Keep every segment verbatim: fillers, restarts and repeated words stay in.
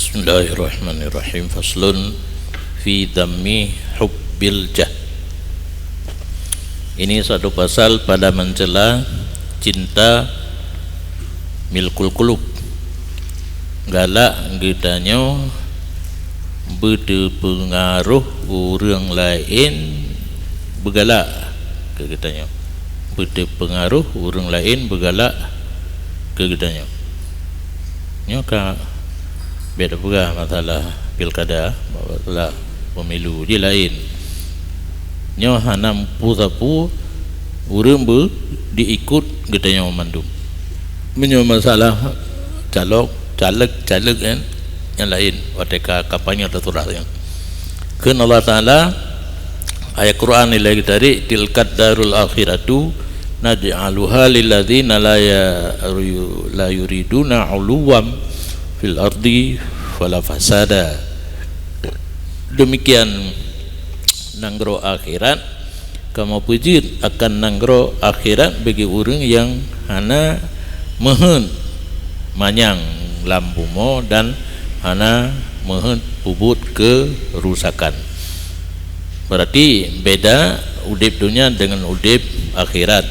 Bismillahirrahmanirrahim. Faslun fi dzammi hubbil jah. Ini satu pasal pada mencela cinta milkul qulub. Galak geutanyoe beuteupeungaroh ureuëng laén beugalak keu geutanyoe. Beuteupeungaroh ureuëng laén beugalak keu geutanyoe. Nyoe ka beda peugah masalah pilkada, masalah pemilu jih laén. Nyoe hana meupeue-sapeue ureuëng beu diikot geutanyoe mandum. Meunyoe masalah calok, caleg, caleg kan, nyang laén watée ka kampanye teusurah nyan. Kheun Allah Taala, ayat Quran ilée geutarik, "Tilkad darul akhiratu naj'aluha lilladzina la ya-, la yuriduna 'uluwam fil ardi wala fasada." Demikian nanggroe akhirat, kamoe peujeuet akan nanggroe akhirat bagi ureuëng nyang hana meuheuet manyang lam bumoe dan hana meuheuet peubuet keurusakan. Berarti beda udeb donya dengan udeb akhirat.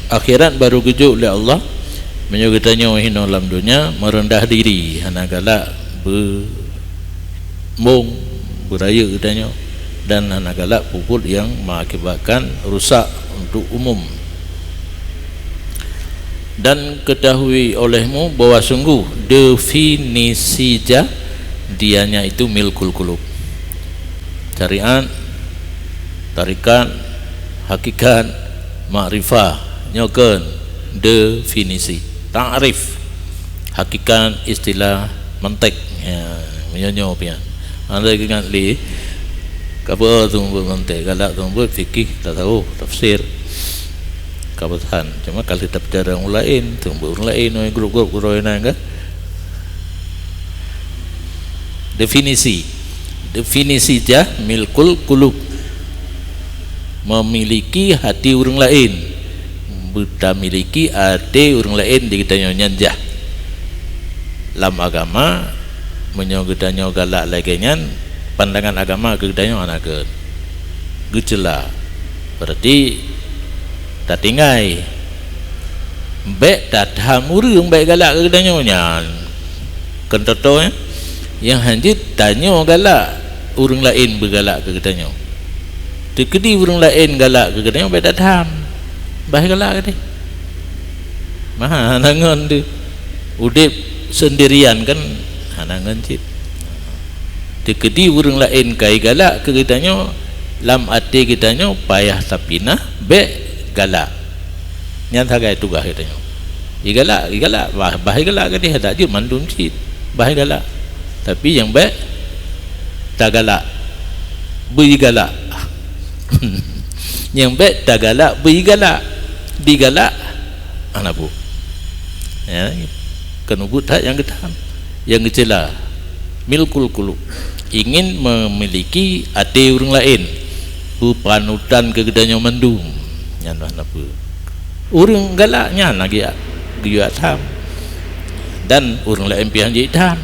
Akhirat baru geujok lé Allah. Meunyoe geutanyoe hinoe lam donya, meureundah diri, hana galak beu- mbong beurayeuk geutanyoe dan hana galak peubuet nyang mengakibatkan rusak untuk umum. Dan ketahui olehmu bahwa sungguh definisi jah, dianya itu milkul qulub. Syariat, tarekat, hakikat, makrifah, nyoe kheun definisi, takrif. Hakikat istilah mantek. Ya, meunyoe nyoe pian. Anda ingat lé, ka peue seumeubeuet mantek, galak seumeubeuet fikih, tasawuf, tafsir. Ka peusan. Cuma kalau kita bicara ureuëng laén, seumeubeuet ureuëng laén, grup-grup ureuëng laén kan. Definisi. Definisi jah milkul qulub. Memiliki hati ureuëng laén. Beutamiliki até ureuëng laén di geutanyoe nyan jah. Lam agama, meunyoe geutanyoe galak lagée nyan, pandangan agama keu geutanyoe hana kheun. Geuceula. Berarti tatinggai. Bék tatham ureuëng bék galak keu geutanyoe nyan. Kheun toto, eh? Nyang hanjeuet tanyoe galak, ureuëng laén beugalak keu geutanyoe. Teukeudi ureuëng laén galak keu geutanyoe, bék tatham. Bah galak keu deh. Maha hana ngon deuh. Udeb seundirian kan hana ngon cit. Teukeudi ureuëng laén ka igalak keu geutanyoe, lam até geutanyoe payah tapinah, bék galak. Nyan sagai tugaih geutanyoe. Igalak, igalak, bah, bah igalak keudeh, dak jeuet mandum cit. Bah igalak. Tapi nyang bék tagalak, beuigalak. Nyang bék tagalak, beuigalak. Digalak, hana bu. Ya, keuneubeuet that nyang geutam, nyang geuceula. Milkul qulub, ingin memiliki até ureuëng laén, beupanutan keu geutanyoe mandum. Nyan bah na peue. Ureuëng galak nyan lagée geuyue tham, dan ureuëng laén pian jih tham.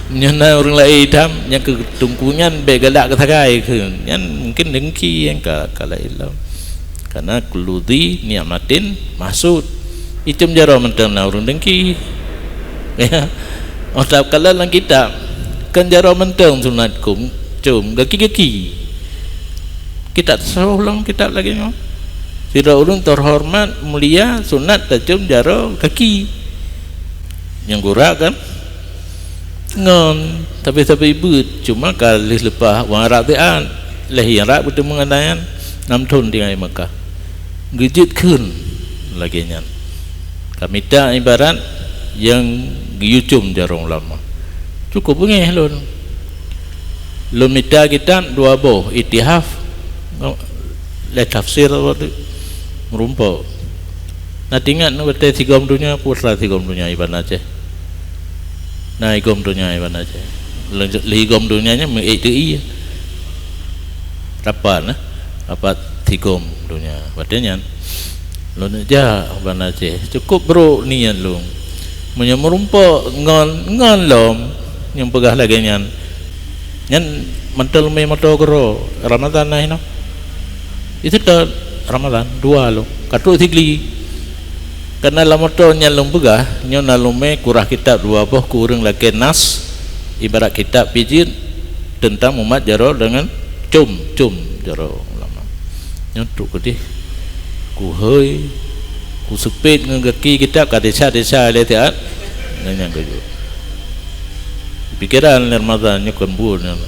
Meunyoe na ureuëng laén tham, nyang keu teungku nyan bék galak keu sagai kheun. Nyan mungkin dengki nyang ka, ka laén lom. Karena kullu dzi ni'matin mahsud. Icom jaroe mantong na ureuëng dengki. Ya. Oh, takalon lam kitab, kan jaroe mantong sunat kum, com, gaki-gaki. Kitab tasawuf lom kitab lagée nyoe. Sidroe ureuëng teuhoreumat, mulia, sunat tacom jaroe gaki. Nyang gurak kan? Ngon, tapi-tapi beuet, cuma ka lheueh leupah wan rabiat, lheueh nyang rak beuteumeung nyan, nam thon tinggai Makkah. Geujeuet kheun lagée nyan. Ka mita ibarat nyang geuyue com jaroe ulama. Cukup beungéh lôn. Lôn mita kitab dua boh, Itihaf, lé tafsir apa tu, meurumpok. Na teuingat na watée sigom donya, putra sigom donya iban Aceh. Na igom donya iban Aceh. Lé, lé igom donya nyan meu-ék teu-ie. Rapat, nah. Rapat sigom donya. Watée nyan, lôn jak ban Aceh. Cukup brok niet lôn. Meunyoe meurumpok ngon, ngon lom nyang peugah lagée nyan, nyan mantong leumé moto keudroe, Ramadhan na hinoe. Itu tok Ramadhan, dua lom. Ka trok Sigli. Karena lam moto nyan lôn peugah, nyoe na leumé kurah kitab dua boh keu ureuëng lakée nas, ibarat kitab pijeut teuntang mumat jaroe deungon com, com jaroe ulama. Nyoe trok keudeh. Kuhôi, kuseupet ngon gaki kitab ka desya-desya lé siat. Nyan nyang keujeuet. Pikeran lé Ramadhan nyoe kon buet nyan.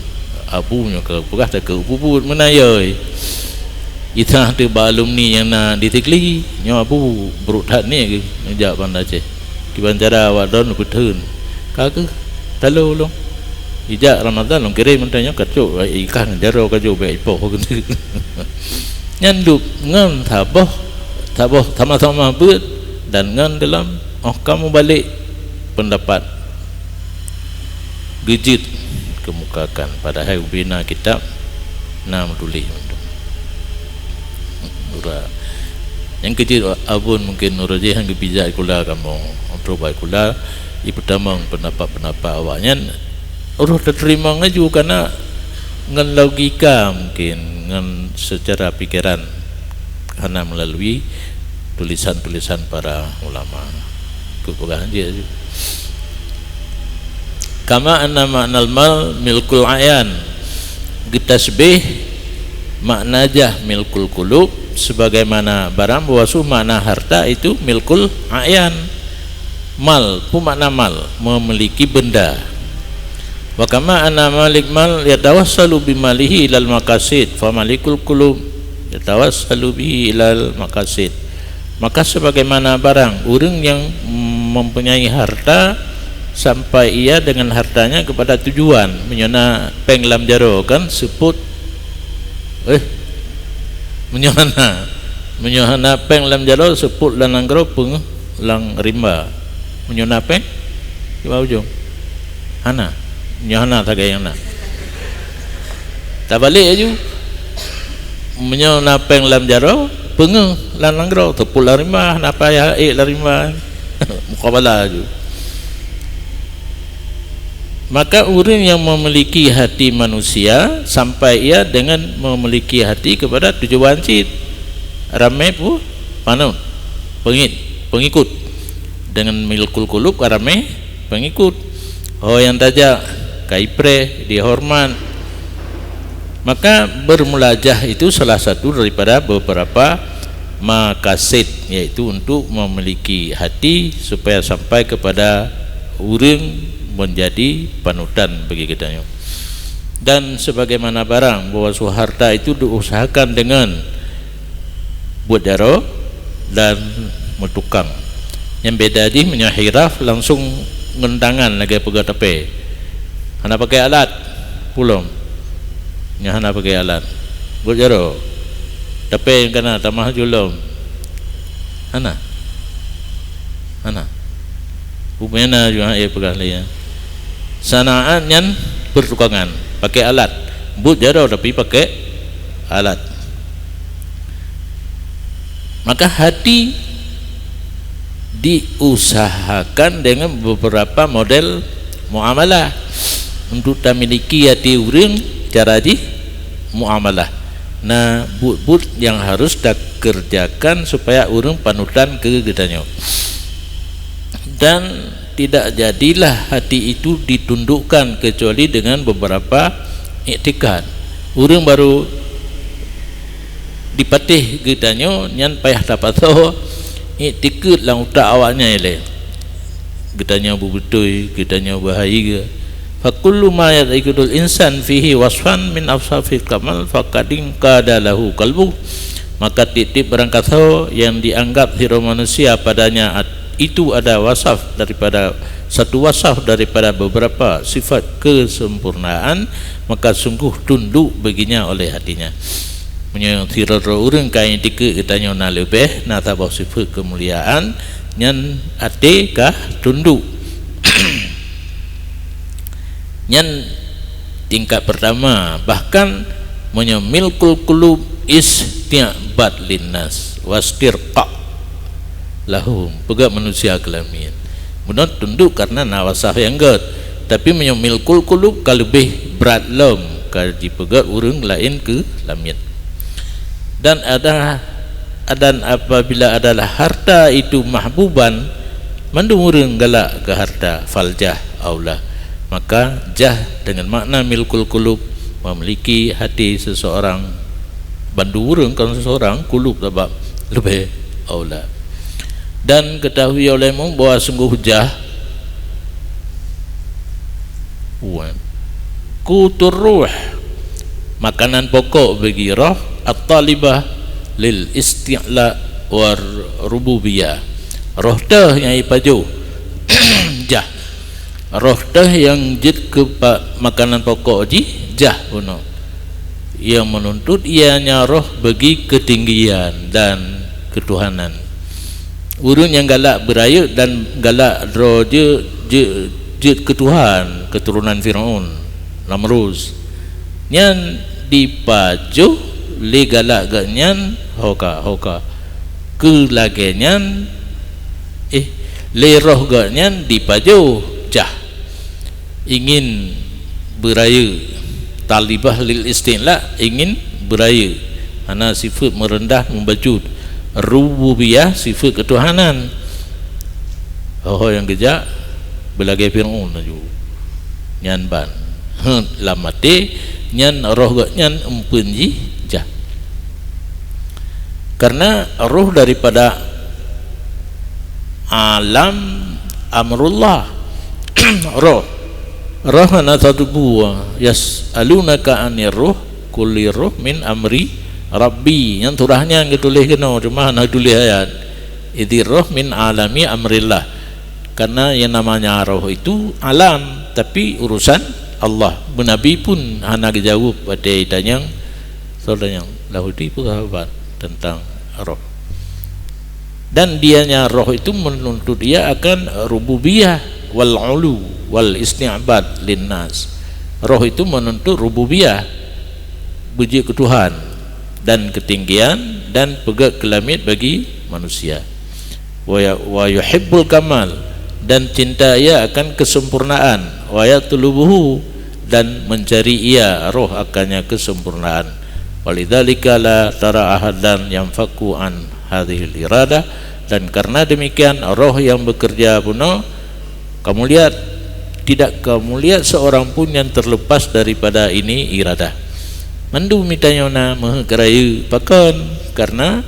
Abu nyoe ka peugah takeu bubuet meunan yoi. Itah teuh bak alumni nyang na di Sigli, nyoe Abu brok that ni geuh neujak Banda Aceh. Kiban cara awak droen peutheun. Ka keuh, talo lom. Ijak Ramadhan lôn kirém mantong nyoe ka trok, ikan jaroe ka jok bèk ipoh. Nyan dup ngon saboh, saboh sama-sama beuet dan ngon dalam, oh, kamoe balek pendapat geujeuet keumukakan, padahai ubena kitab na meutuléh mantong. Ura. Nyang keujeuet abon mungken uroe jih han geupijak sikula kamoe. Untuk bak sikula, ipeutamong pendapat-pendapat awaknyan, uroe teuteurimong laju kana ngon logika mungken, ngon secara pikiran hana melalui tulisan-tulisan para ulama. Keu peugah jih. Kama anna ma'nal mal milkul ayan. Geutasbih makna jah milkul kulub, sebagaimana barang bahwa su makna harta itu milkul ayan. Mal, peue makna mal? Memiliki benda. Wa kama anna malik mal yatawassalu bimalihi ilal maqasid, fa malikul kulub yatawassalu bihi ilal maqasid. Maka sebagaimana barang, ureuëng nyang mempunyai harta sampai ia dengan hartanya kepada tujuan. Meunyoe na péng lam jaroe kan seupôt, eh, meunyoe hana, meunyoe hana péng lam jaroe seupôt lam nanggroe peungeuh lam rimba. Meunyoe na péng, di bak ujong. Hana. Meunyoe hana sagai nyang na. Tabalek laju. Meunyoe na péng lam jaroe, peungeuh lam nanggroe, seupôt lam rimba, na payah ék lam rimba. Mukabalah laju. Maka ureuëng nyang memiliki hati manusia sampai ia dengan memiliki hati kepada tujuan cit. Ramé peue? Panut, peungit, pengikut. Dengan milkul kulub ka ramé pengikut. Ho nyang tajak ka ipreh, dihoreumat. Maka bermulajah itu salah satu daripada beberapa makasid, yaitu untuk memiliki hati supaya sampai kepada ureuëng menjadi panutan bagi geutanyoe. Dan sebagaimana barang bahwa su harta itu diusahakan dengan buet jaroe dan meutukang. Nyang beda jih meunyoe hiraf langsung ngon tangan lagée peugah tapé. Hana pakai alat pulom. Nyan hana pakai alat. Buet jaroe. Tapé nyang kana tamah julom. Hana. Hana. Bubena juga eh peugah lé ya. Sanaat nyan pertukangan, pakai alat. Buet jaroe tapi pakai alat. Maka hati diusahakan dengan beberapa model muamalah. Untuk tamiliki hati ureuëng, cara jih muamalah. Na buet-buet nyang harus takeureujakan supaya ureuëng panutan keu geutanyoe. Dan tidak jadilah hati itu ditundukkan kecuali dengan beberapa iktikad. Ureuëng baru dipatéh geutanyoe nyan payah tapasoe iktikeuet lam utak awaknyan ilée. Geutanyoe beubeutôi, geutanyoe beuhai geu. Fa kullu ma ya'taqidul insan fihi wasfan min awsafil kamal faqad inqada lahu qalbu. Maka tieb-tieb barang kasoe yang dianggap sidroe manusia padanya at-, itu ada wasaf daripada, satu wasaf daripada beberapa sifat kesempurnaan, maka sungguh tunduk baginya oleh hatinya. Meunyoe sidroe-droe ureuëng ka iktikeuet geutanyoe na leubeh, na saboh sifat keumuliaan, nyan até ka tunduk. Nyan tingkat pertama. Bahkan meunyoe milkul qulub isti'bad linnas wastirqa lahum, peugah manusia keulamin. Bunoe tunduk karena na wasaf nyang gét. Tapi meunyoe milkul qulub ka leubeh brat lom, ka jipeugét ureuëng laén keu lamiet. Dan ada, dan apabila adalah harta itu mahbuban, mandum ureuëng galak keu harta, fal jah aula. Maka jah dengan makna milkul qulub, memiliki hati seseorang, bandum ureuëng, kon seseorang, qulub, sabab leubeh aula. Dan ketahui olehmu bahwa sungguh jah, wan, qutur ruh, makanan pokok bagi roh, at-talibah lil isti'la war rububiyah. Roh teuh nyang ipajoh jah. Roh teuh nyang jeuet keu pa-, makanan pokok jih jah bunoe. Nyang menuntut ianya roh bagi ketinggian dan ketuhanan. Ureuëng nyang galak beurayeuk dan galak droe jeuet, jeuet, jeuet keu Tuhan, keuturonan Firaun, Namrud, nyan dipajoh lé galak geuh nyan, hoka, hoka. Keu lagée nyan, eh, lé roh geuh nyan dipajoh jah. Ingin beurayeuk. Talibah lil isti'la, ingin beurayeuk. Hana sifeuet meureundah, meubacut. Rububiyah, sifeuet keutuhanan. Ho-ho nyang geujak beulagée Firaun laju. Nyan ban. Lam até nyan roh geuh nyan eumpeuen jih jah. Karena roh daripada alam amrullah. Roh. Roh hana satu buah. Yas'alunaka 'anir ruh, qullir ruh min amri rabbi. Nyan surah nyan geutuléh keunoe, cuma hana geutuléh ayat. Idzir ruh min alami amrillah. Karena yang namanya roh itu alam, tapi urusan Allah. Nabi pun hana geujaweueb watée tanyong, soe tanyong, Lahuti peugah tentang roh. Dan dianya roh itu menuntut ia akan rububiyah wal ulu wal isti'bad linnas. Roh itu menuntut rububiyah, beujeuet keu Tuhan, dan ketinggian, dan peugét keulamiet bagi manusia. Wa ya-, wa yuhibbul kamal, dan cinta ia akan kesempurnaan, wa yatlubuhu, dan mencari ia, roh, akannya kesempurnaan. Walidzalika la tara ahadan yanfaku an hadhil iradah, dan karena demikian roh yang bekerja bunoe kamu lihat, tidak kamu lihat seorang pun yang terlepas daripada ini iradah. Mandum mitanyoe na meuheuét keurayeuk, pakon? Karena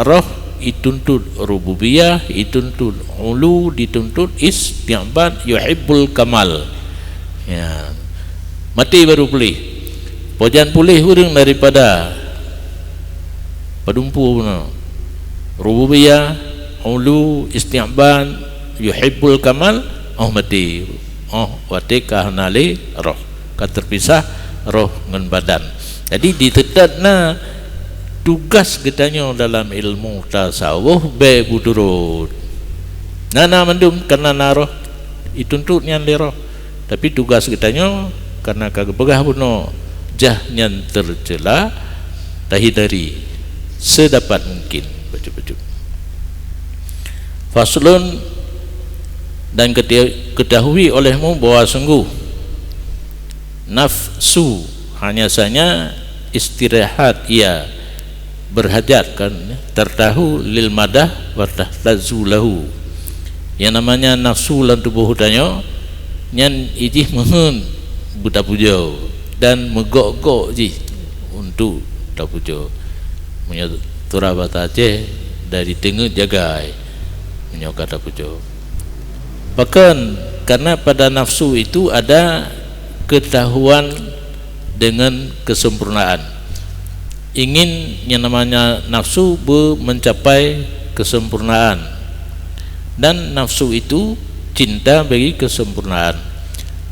roh ituntut rububiyah, ituntut ulu, dituntut isti'bad, yuhibbul kamal. Ya. Maté baru puléh. Pojan puléh ureuëng daripada padumpu bunoe. Rububiyah, ulu, isti'bad, yuhibbul kamal, oh maté. Oh, watée ka hana lé roh. Ka terpisah roh ngon badan. Jadi, di teutap na tugas geutanyoe dalam ilmu tasawuf, bék buturot. Na, na mandum, karena na roh, ituntut nyan lé roh. Tapi tugas geutanyoe, karena ka geupeugah bunoe jah nyan tercela, tahindari sedapat mungkin bacut-bacut. Faslun, dan keti-, ketahui olehmu bahwa sungguh nafsu hanya saja istirahat ia, berhajat kan, tartahu lil madah wa tahtazzu lahu. Yang namanya nafsu lam tuboh tanyoe, nyan ijih meuheuét beutapujoe dan meugok-gok jih untuk tapujoe. Meunyoe turah basa Aceh, dari teungeut jagai meunyoe ka tapujoe. Pakon? Karena pada nafsu itu ada ketahuan dengan kesempurnaan. Ingin yang namanya nafsu be-, mencapai kesempurnaan. Dan nafsu itu cinta bagi kesempurnaan.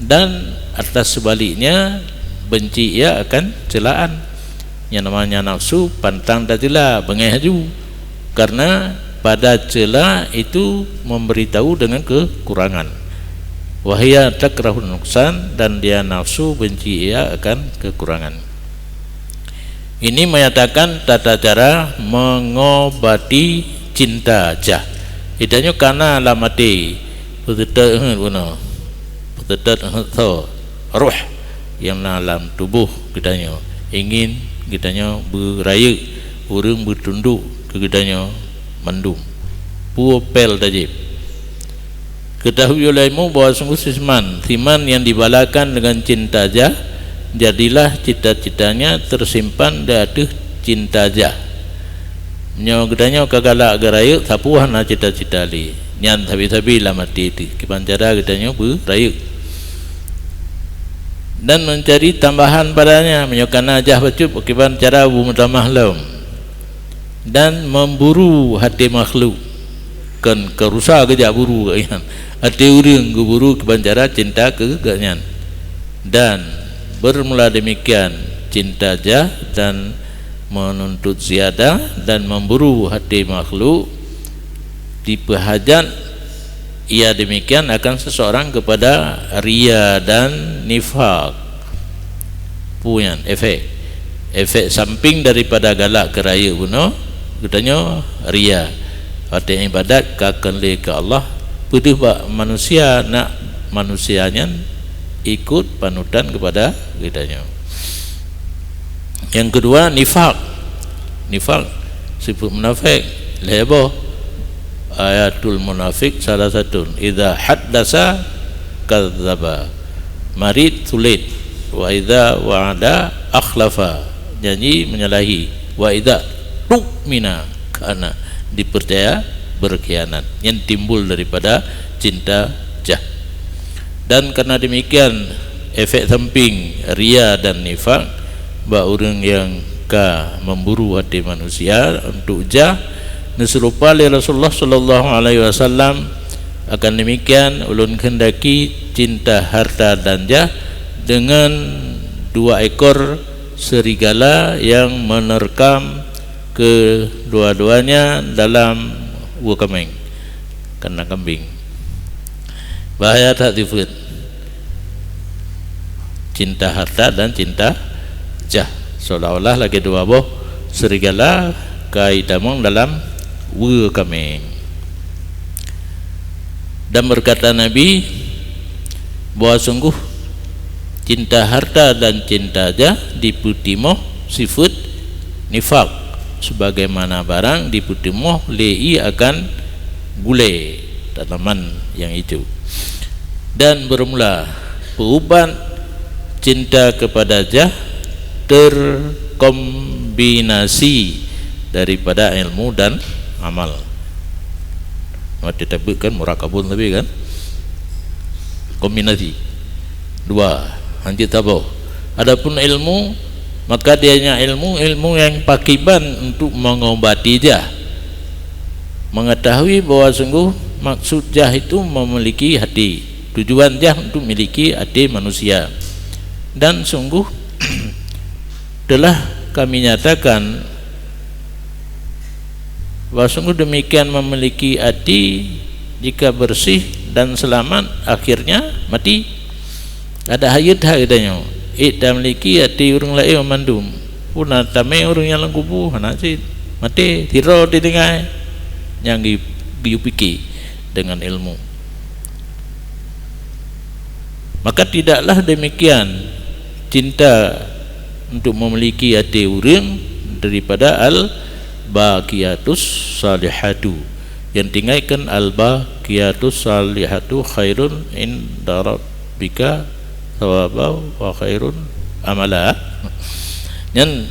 Dan atas sebaliknya, benci ia akan celaan. Yang namanya nafsu pantang tacela, beungéh aju. Karena pada cela itu memberitahu dengan kekurangan. Wahia takrahun nuksan, dan dia nafsu benci ia akan kekurangan. Ini menyatakan tata cara mengobati cinta jah. Itanyoe kana lam até, Peuteutot heuet bunoe, peuteutot heuet tho roh nyang na lam tuboh geutanyoe, ingin geutanyoe beurayeuk, ureuëng beutundok keu geutanyoe mandum. Peue pél tajép? Ketahui olehmu bahwa sungguh siman, siman yang dibalakan dengan cinta jah, jadilah cita-citanya tersimpan di ateueh cinta jah. Nyoe geutanyoe ka galak geurayeuk, sapeue hana cita-cita lé, nyan sabe-sabe lam até teuh. Kiban cara geutanyoe beurayeuk dan mencari tambahan padanya, meunyoe kana jah bacut, kiban cara beumeutamah lom. Dan memburu hati makhluk, kon keurusa geujak buru gobnyan, hati ureuëng geuburu kiban cara cinta keu gobnyan. Dan bermula demikian cinta jah dan menuntut ziyadah dan memburu hati makhluk, dipeuhajat ia demikian akan seseorang kepada ria dan nifak. Peue nyan efek? Efek samping daripada galak keu rayeuk bunoe, geutanyoe ria. Watée ibadat ka keu lé keu Allah, peudeuh bak manusia, nak manusia nyan ikot panutan kepada geutanyoe. Yang kedua, nifak. Nifak sifat munafik, lhée boh. Ayatul munafik salah satu, idza haddasa kadzdzaba, marit sulit, wa idza wa'ada akhlafa, janji menyalahi, wa idza tu'mina khana, dipercaya berkhianat. Nyan timbul daripada cinta jah. Dan karena demikian, efek samping ria dan nifak bak ureuëng nyang ka memburu hati manusia untuk jah, neuseurupa lé Rasulullah sallallahu alaihi wasallam. Akan demikian, ulôn kehendaki cinta harta dan jah dengan dua ekor serigala yang menerkam kedua-duanya dalam uwe kameng, kandang kambing. Bahaya that sifat cinta harta dan cinta jah, seolah-olah lagée dua boh serigala ka itamong dalam uwe kameng. Dan berkata Nabi bahwa sungguh cinta harta dan cinta jah dipeutimoh sifat nifak, sebagaimana barang dipeutimoh lé ié akan gulée tanaman nyang ijo. Dan bermula peuubat cinta kepada jah terkombinasi daripada ilmu dan amal. Watée tabeuet kan murakabun tapi kan kombinasi dua, hanjeuet saboh. Adapun ilmu, maka dia nya ilmu, ilmu yang pakiban untuk mengobati jah. Mengetahui bahwa sungguh maksud jah itu memiliki hati, tujuan jah untuk memiliki hati manusia. Dan sungguh telah kami nyatakan bahwa sungguh demikian memiliki hati, jika bersih dan selamat, akhirnya mati. Ada hayat hai tanyoe, ék tamiliki hati ureuëng laén mandum. Puna tamé ureuëng nyang lam kubu hana cit maté, sidroe teutinggai nyang geuyue pike dengan ilmu. Maka tidaklah demikian cinta untuk memiliki até ureuëng daripada al-baqiyatus salihatu. Yang tinggai kan al-baqiyatus salihatu khairun inda rabbika thawaba wa khairun amala. Nyan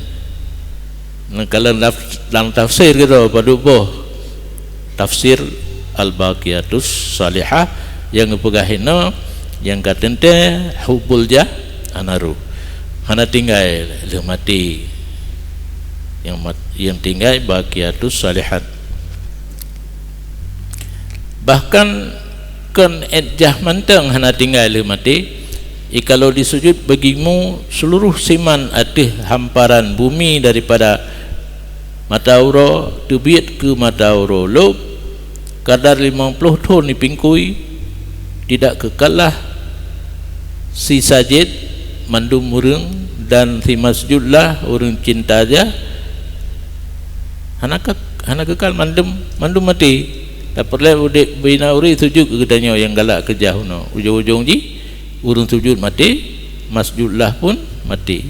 Nah, kalau lam tafsir kita padub boh tafsir Al-Baqiyatus Salihah nyang geupeugah inoe nyang ka teuntée hubbul jah hana roh, hana tinggai lheueh maté. Nyang mat-, nyang tinggai baqiyatus salihat. Bahkan kon ék jah mantong hana tinggai lheueh maté, jikalau disujut bagimu seluruh siman ateueh hamparan bumi daripada mata uroe teubiet keu mata uroe lôb, kadar limong ploh thon ipingkui, tidak keukallah sisajét mandum ureuëng dan simasjudlah ureuëng cinta jah, hana ka, hana keukal mandum, mandum maté. Tapeureulée udeb bina ureuëng sujud keu geutanyoe nyang galak keu jah unoe. Ujong-ujong jih, ureuëng sujud maté, masjud lah pun maté.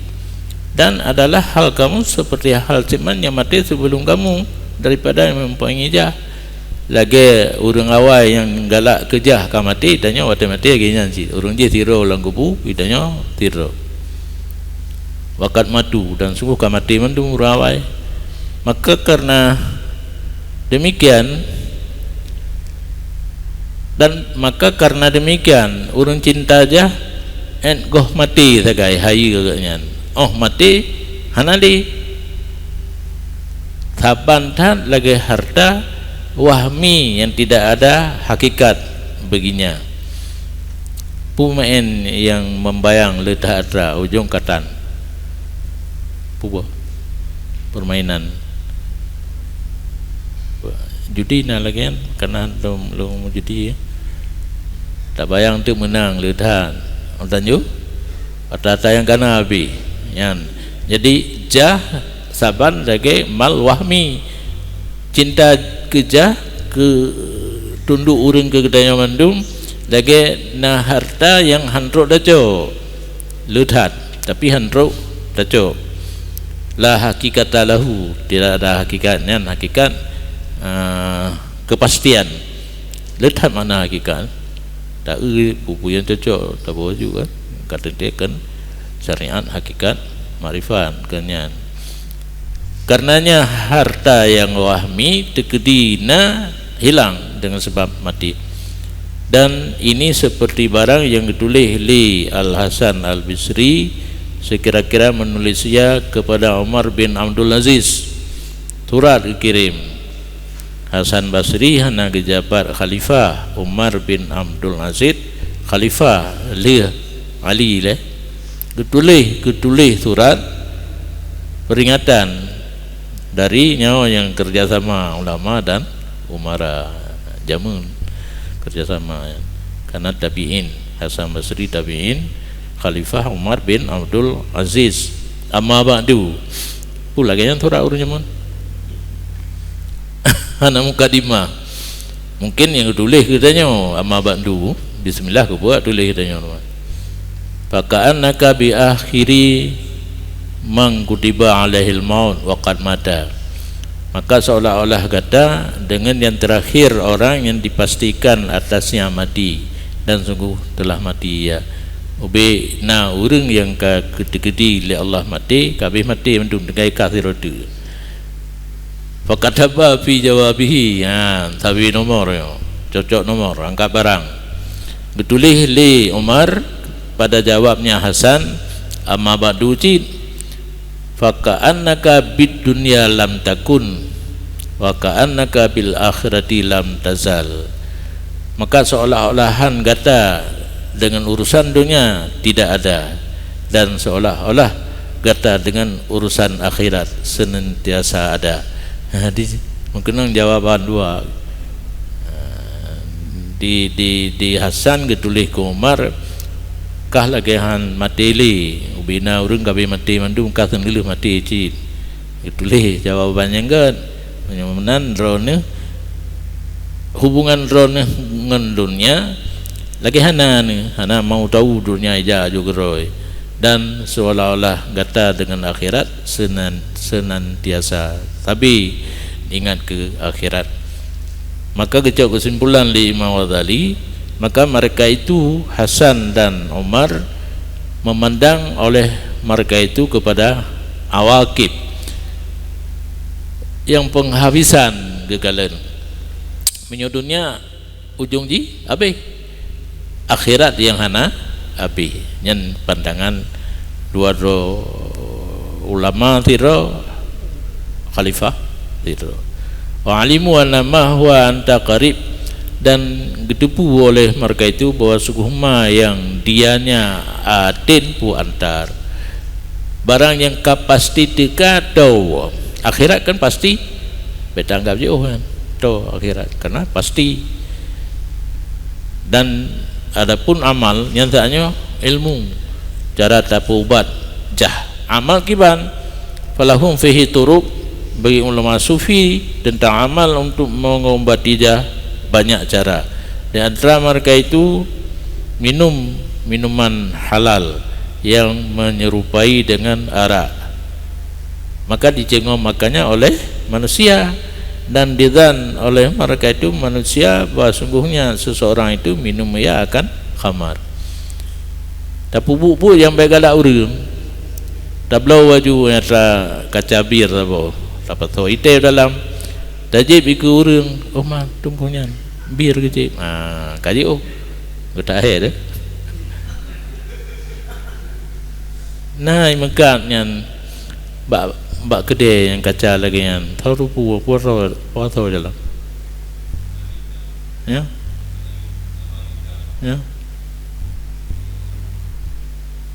Dan adalah hal kamu seperti hal siman nyang maté sebelum kamu daripada nyang mempunyai jah. Lagée ureuëng awai nyang galak keu jah ka maté, tanyoe watée maté lagée nyan cit. Ureuëng jih sidroe lam kubu, geutanyoe sidroe. Wa qad matu, dan sungguh ka maté mandum ureuëng awai. Maka karena demikian, dan maka karena demikian, ureuëng cinta jah, 'et goh maté sagai hayeue geuh nyan. 'Oh maté, hana lé. Saban that lagée harta wahmi nyang tidak ada hakikat baginya. Peue meu'en nyang membayang le that atra ujong katan? Peue buah? Permainan. Judi na lagée nyan, kana lom, lom judi, ya. Tabayang teuk meunang le that. Tanyoe atra-atra nyang kana habéh. Nyan. Jadi, jah saban lagée mal wahmi. Cinta keu jah, keu tundok ureuëng keu geutanyoe mandum, lagée na harta nyang han trok tacok. Le that, tapi han trok tacok. La hakikata lahu, tidak ada hakikat. Nyan hakikat, ah, kepastian. Le that makna hakikat. Taeu peue-peue nyang cocok, taboh ju kan. Ka teuntée kan syariat hakikat makrifat kan nyan. Karenanya harta nyang wahmi teukeudi na hilang dengan sebab mati. Dan ini seperti barang yang ditulis li Al-Hasan Al-Bisri, sekira-kira menulis ia kepada Umar bin Abdul Aziz. Surat dikirim. Hasan Basri hana geujabat khalifah, Umar bin Abdul Aziz khalifah lheueh Ali lé. Geutuléh, geutuléh surat peringatan dari nyoe nyang kerjasama ulama dan umara jameun kerjasama. Karena tabi'in, Hasan Basri tabi'in, Khalifah Umar bin Abdul Aziz. Amma ba'du. Peue lagée nyan surat ureuëng jameun. Hana mukadimah. Mungkin nyang geutuléh geutanyoe, amma ba'du, bismillah geubuat tuléh geutanyoe. Faka'annaka bi akhiri man kutiba alaihil maut wa qad mata. Maka seolah-olah gata dengan yang terakhir orang yang dipastikan atasnya mati, dan sungguh telah mati ia. Ubé na ureuëng nyang ka geuteukudi lé Allah maté, ka habéh maté mandum tinggai ka sidroe teuk. Fakataba fi jawabihi, ha, sabe nomor nyoe, cocok nomor, angkat barang. Geutuléh lé Umar pada jawabnya Hasan, amma ba'du cit, faka'annaka bid dunya lam takun, wa ka'annaka bil akhirati lam tazal. Maka seolah-olahan gata dengan urusan dunia tidak ada, dan seolah-olah gata dengan urusan akhirat senantiasa ada. Nah, di, meukeunong jawaban dua. Di, di, di Hasan geutuléh keu Umar, kah lagée han maté lé, ubé na ureuëng ka habéh maté mandum, kah seuneuleuleuh maté cit. Geutuléh jawaban nyang gét. Meunyoe meunan droeneuh, hubungan droeneuh ngon dunia lagée hana neuh, hana mau tahu dunia ija ju keudroe, dan seolah-olah gata dengan akhirat senan-, senantiasa sabe ingat keu akhirat. Maka geucok keusimpulan lé Imam Ghazali, maka mereka itu, Hasan dan Umar, memandang oleh mereka itu kepada awakib yang penghabisan geukalon. Meunyoe dunia ujong jih habéh, akhirat nyang hana habéh. Nyan pandangan dua droe ulama sidroe, khalifah sidroe. Wa alimu anna ma huwa anta qarib, dan geuteupeue oleh mereka itu bahwa sungguh ma nyang dianya aten pu antar. Barang nyang ka pasti teuka, to, akhirat kan pasti, beta anggap jiôh kan, to akhirat, karena pasti. Dan adapun amal, nyan saatnya ilmu, cara tapeuubat jah. Amal kiban, falahum fihi turuq, bagi ulama sufi tentang amal untuk mengobati jah, Banyak cara. Di antara mereka itu, minum minuman halal yang menyerupai dengan arak. Maka dicengom akannya oleh manusia, dan dizan oleh mereka itu manusia bahwa sungguhnya seseorang itu minum ia akan khamar. Tapeubuet-buet nyang bèk galak ureueng, tabloe baju nyang atra kaca bir saboh, tapasoe itèe dalam, tajieb ikeue ureueng, "Oh ma, tunggu nyan, bir geujieb." Ah, ka jiôh. Geutak hai deh. Na meukat nyan bak, bak keudè nyang kaca lagèe nyan. Tho rupu, puasa, puasa dalam. Ya. Ya.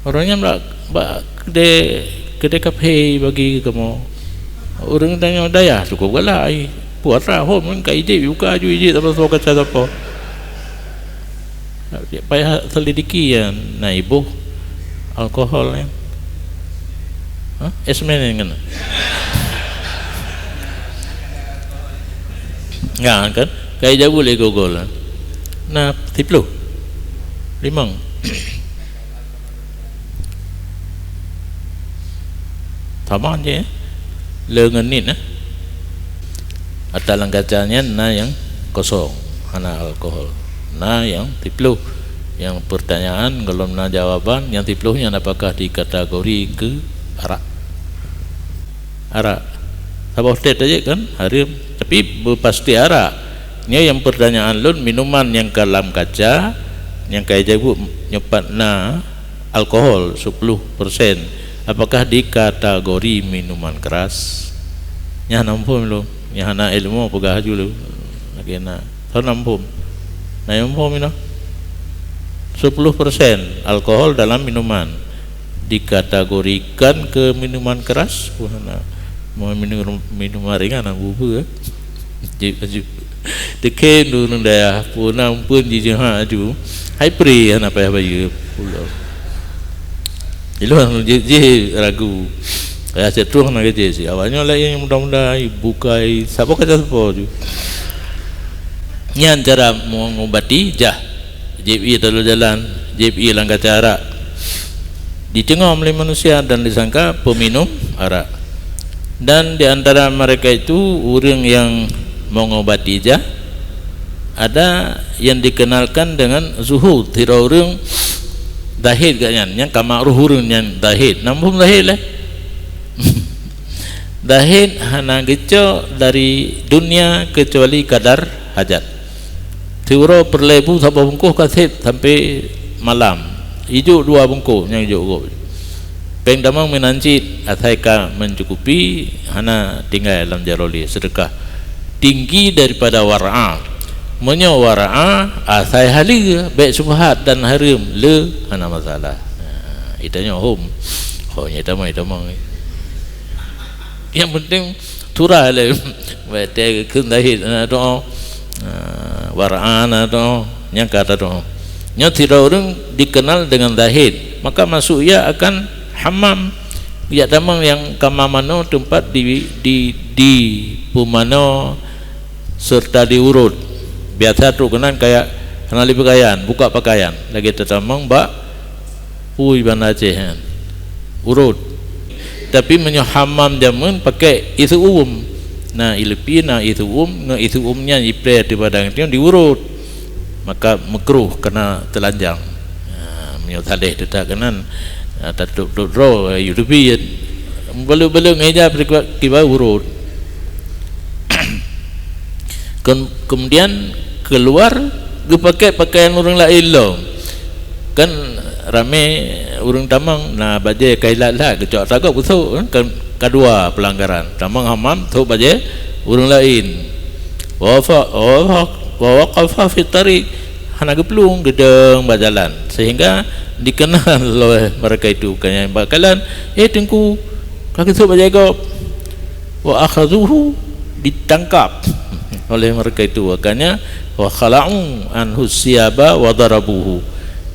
Ureueng nyan bak, bak keudè, keudè kaphé bagi kamoe. Ureueng tanyoe dayah cukup galak ai. Puasa hom kan ka ijép, buka aju ijép, tapi soe kaca sapo. Payah selidiki ya, na iboh alkohol nyan. Ha? Esmen nyan kena. Nyan kan? Kai jabu lé gogol. Nah, siploh. Limong. Sama je, eh. Le ngon nit, eh. Ata lam kaca nyan na nyang kosong, hana alkohol. Na nyang siploh. Nyang pertanyaan, golom na jawaban, nyang siploh nyan apakah dikategori keu arak? Arak. Saboh tét tajak kan? Hareuem. Tapi beupasti arak. Nyoe nyang pertanyaan lôn, minuman nyang ka lam kaca, nyang ka jabu nyoe pat na alkohol sepuluh persen, apakah dikategori minuman keras? Nyan hana muphom lom. Nyan hana ilmu peugah aju lom. Lagèe na. Hana muphom. Na nyang muphom inoe. Sepuluh persen alkohol dalam minuman dikategorikan ke minuman keras? Wah, na. Mau minum, minuman ringan, na bubur, eh. Jeuet aju. Teuken ureueng dayah, peue na umpeuen jijeuhak aju. Hai pri hana payah bayeue pulo. Ilôn jih, jih ragu. Ya, cit troh na gaji cit. Awaknyoe laén nyang muda-muda, bukai, sapo kata sapo aju. Nyan cara mengobati jah. Jieb ie taloh jalan, jieb ie lam kaca arak. Diteungoh lé manusia dan disangka peminum arak. Dan di antara mereka itu ureueng nyang mengobati jah, ada nyang dikenalkan dengan zuhud. Sidroe ureueng zahid gobnyan, nyang ka makruh ureueng nyang zahid. Na muphom zahid lé? Zahid hana geucok dari dunia kecuali kadar hajat. Siuroe peureulèe bu saboh bungkôh ka sép sampoe malam. Ijok dua bungkôh nyang ijok gob. Péng tamong meunan cit, asai ka meucukupi, hana tinggai lam jaroe lé seudeukah. Tinggi daripada wara'ah. Meunyoe wara'ah, asai haleue, bèk syubhat dan hareuem, le hana masalah. Ha, itanyoe hom. Ho, nyoe tamong, tamong. Nyang penting, Surah lé. Watèe kheun zahid na doa. Ha, wara'ah na doa. Nyang ka ta doa. Nyoe sidroe ureueng dikenal dengan zahid. Maka masuk ia akan hammam. Ia tamong nyang ka mamanoe teumpat di, di, di peumanoe serta diurôt. Biasa trok keunan kaya hana lé pakaian, buka pakaian. Lagèe tatamong bak Ui, Banda Aceh nyan. Urôt. Tapi meunyoe hammam jameun pakai isu uem. Na ileupie, na isu uem, ngon isu uem nyan iplè di padang tiong diurôt. Maka meukruh keunan teulanjang. Ha, meunyoe saleh teutak keunan, ha, tatôp-tôp droe, ileupie. Baleuet-baleuet ngon ija kiban urôt. Kem-, kemudian keuluar geupakai pakaian ureueng laén lom. Kan ramé ureueng tamong na bajèe ka ilat-lat geucok sagoe beusôk, kan, kan kadua peulanggaran. Tamong hammam sôk bajèe ureueng laén. Wa wafa-, wa wafa-, wa waqafa fit tariq, hana geuplueng, geudong bak jalan, sehingga dikenal oleh mereka itu. Kan nyang bak jalan, "Eh, Teungku, ka geusôk bajèe gob." Wa akhadhuhu, ditangkap oleh mereka itu, makanya, wa khala'u anhu siyaba wa darabuhu,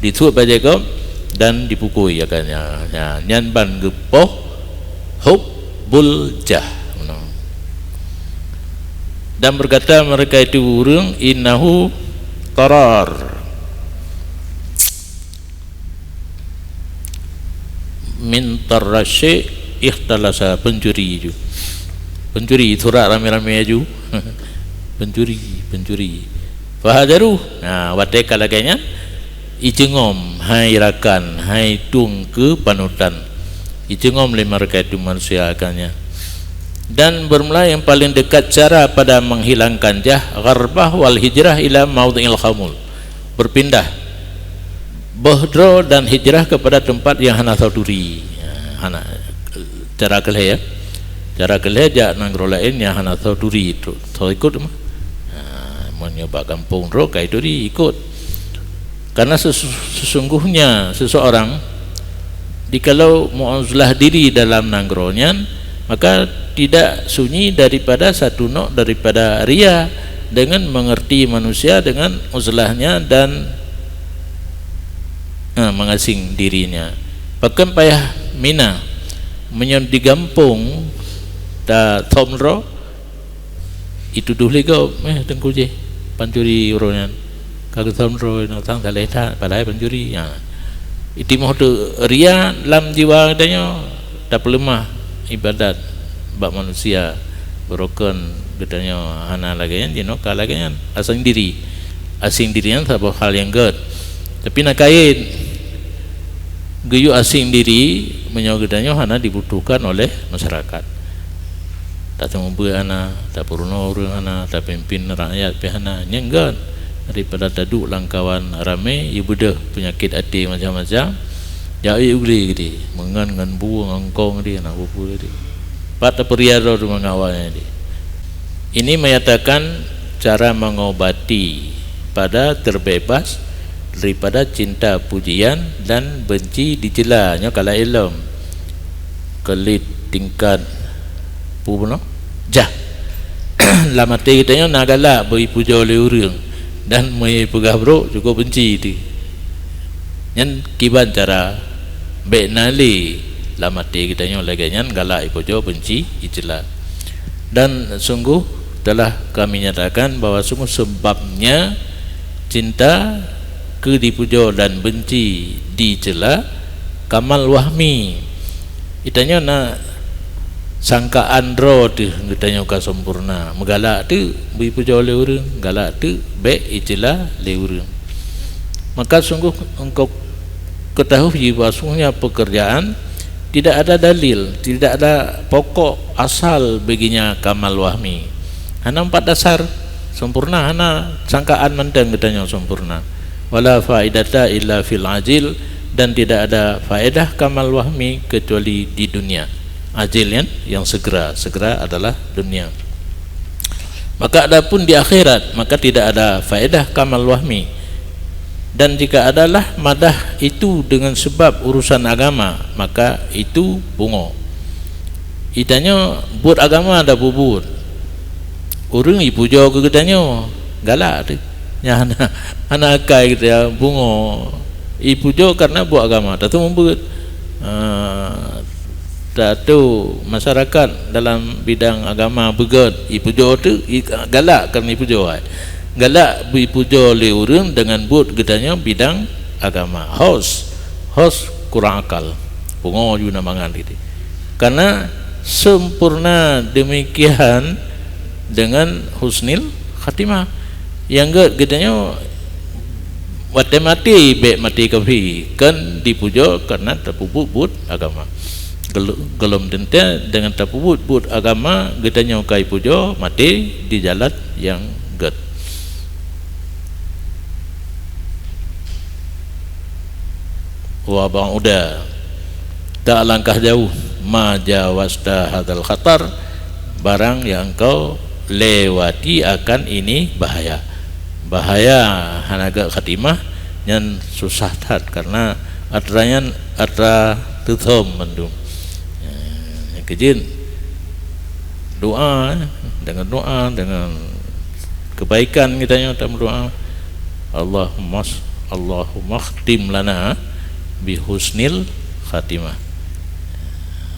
disuet bajèe gob dan dipukui, makanya. Ya, nyan ban geupoh hubbul jah. Dan berkata mereka itu ureuëng, "Innahu tarar." Min tarasyi ikhtalasa, pencuri ju. Pencuri, surak ramé-ramé aju. Pencuri, pencuri. Fahadaru. Nah, watée ka lagée nyan, iceungom hai rakan, hai tueng keu panutan. Iceungom lé mereka itu manusia akannya. Dan bermula yang paling dekat cara pada menghilangkan jah gharbah wal hijrah ila maudhi'il khamul. Berpindah. Boh droe dan hijrah kepada tempat yang hana tho turi. Ya, hana, cara keu lhée, ya. Cara keu lhée jak nanggroe laén nyang hana tho turi, tho ikot mah. Ha, meunyoe bak gampông droe ka turi ikot. Karena sesu-, sesungguhnya seseorang, jikalau meuuzlah diri dalam nanggroe nyan, maka tidak sunyi daripada satu nok daripada ria, dengan mengerti manusia dengan uzlahnya dan, eh, mengasing dirinya. Pakon payah mina, meunyoe di gampông ta thom droe, itudoh lé gob, eh, teungku jih, pancuri uroe nyan. Ka geuthom droe, nyoe tang saleh that, padahai pancuri. Ha. Itimoh teu ria lam jiwa geutanyoe, tapeuleumah ibadat bak manusia, beurokon geutanyoe hana lagée nyan, jinoe ka lagée nyan. Asing diri. Asing diri nyan saboh hal nyang gét. Tapi na kayém geuyue asing diri meunyoe geutanyoe hana dibutuhkan oleh masyarakat. Tateumeubeuet hana, tapeurunoe ureuëng hana, tapimpin rakyat pih hana, nyang gét daripada taduek lam kawan ramé, ibeudôh peunyakét até macam-macam, jak u glé geude, meungon ngon bu, ngon kong geude, hana peue-peue geude. Pat tapeuria droe teuma ngon awaknyan geude. Ini menyatakan cara mengobati pada terbebas daripada cinta pujian dan benci dicela. Nyoe ka laén lom. Keulit tingkat pu bunoe jah. Lam até geutanyoe na galak beu ipujoe lé ureuëng dan meu peugah brok cukup benci teuh. Nyan kiban cara bék na lé lam até geutanyoe lagée nyan galak ipujoe benci icela. Dan sungguh telah kami nyatakan bahwa sungguh sebabnya cinta keu dipujoe dan benci dicela kamal wahmi. Geutanyoe na sangkaan droe teuh geutanyoe ka sempurna. Meugalak teuk beu ipujoe lé ureuëng, galak teuk bék icela lé ureuëng. Maka sungguh engkau ketahui bahwa sungguhnya pekerjaan tidak ada dalil, tidak ada pokok asal baginya kamal wahmi. Hana empat dasar sempurna, hana sangkaan mantong geutanyoe sempurna. Wala faidata illa fil ajil, dan tidak ada faedah kamal wahmi kecuali di dunia. Ajil nyan yang segera, segera adalah dunia. Maka adapun di akhirat, maka tidak ada faedah kamal wahmi. Dan jika adalah madah itu dengan sebab urusan agama, maka itu pungo. Geutanyoe buet agama tapeubuet. Ureuëng ipujoe keu geutanyoe, galak teuh. Nyan hana, hana akai geutanyoe, pungo. Ipujoe karena buet agama, tateumeubeuet. Ah, Tantu masyarakat dalam bidang agama beugét, ipujoe teuk, i-, galak kan ipujoe hai. Galak beu ipujoe lé ureuëng deungon buet geutanyoe bidang agama. Hos, hos kurang akal. Pungo ju na mangat geutanyoe. Karena sempurna demikian dengan husnil khatimah. Nyang gét geutanyoe watée maté bék maté kafé, kan dipujoe karena tapeubuet buet agama. Gel-, gohlom teuntée deungon tapeubuet buet agama geutanyoe ka ipujoe maté di jalan nyang gét. Wa ba'uda, tak langkah jauh, ma jawazta hadzal khatar, barang yang engkau lewati akan ini bahaya. Bahaya hana gét khatimah nyan susah that karena atra nyan atra teuthom mandum. Nyang keujeuet doa, deungon doa, deungon kebaikan geutanyoe tameudoa. Allahummas-, Allahumma khtim lana bi husnil khatimah.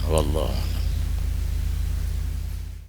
Wallahu